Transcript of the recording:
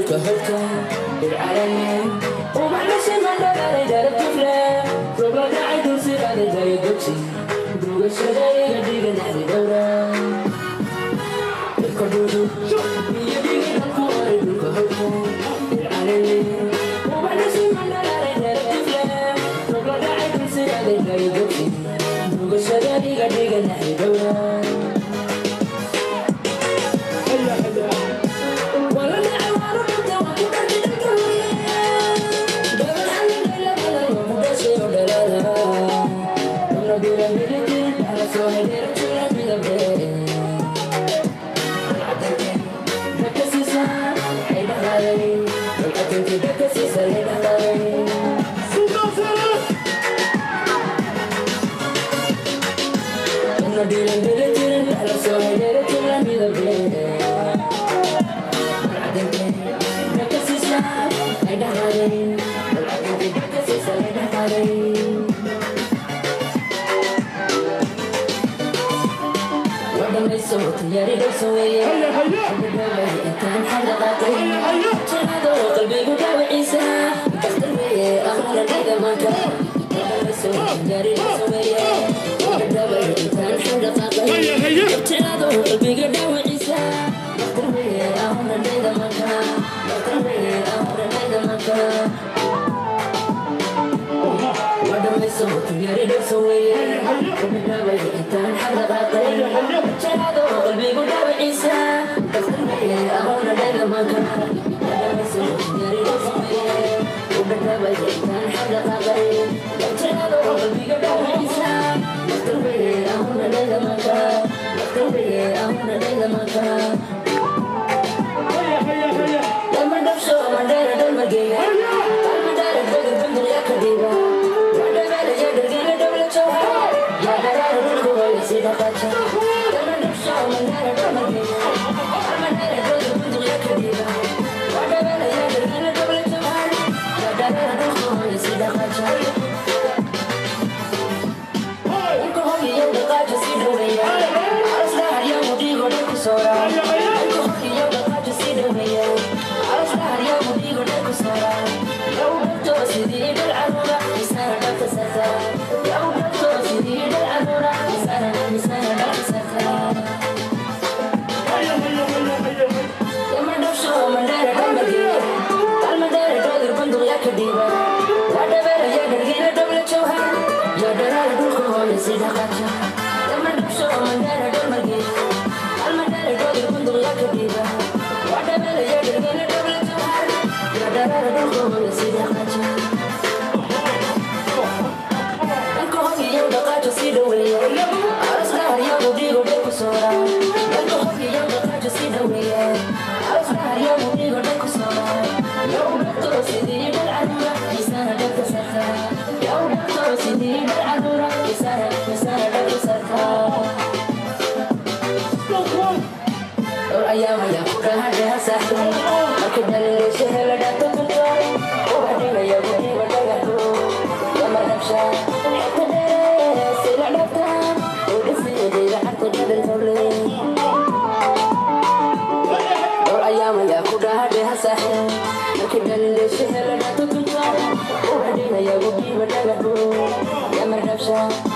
Dhulka ilcalane ubaxna mandhalaalay darab tufle roob la dhacay dulsiraaday dayo dugsi dugashada iga dhiga naxdi dhowra dhulka dhudu biyo dhigi dhanku oray dhulka hogta ilcalane ubaxna mandhalaalay darab tufle roob la dhacay dulsiraaday dayo dugsi dugashada iga dhiga naxdi dhowra. هيا هيا. Sultan Sare. هيا هيا هيا هيا هيا. هيا هيا هيا. هيا هيا هيا هيا. Marka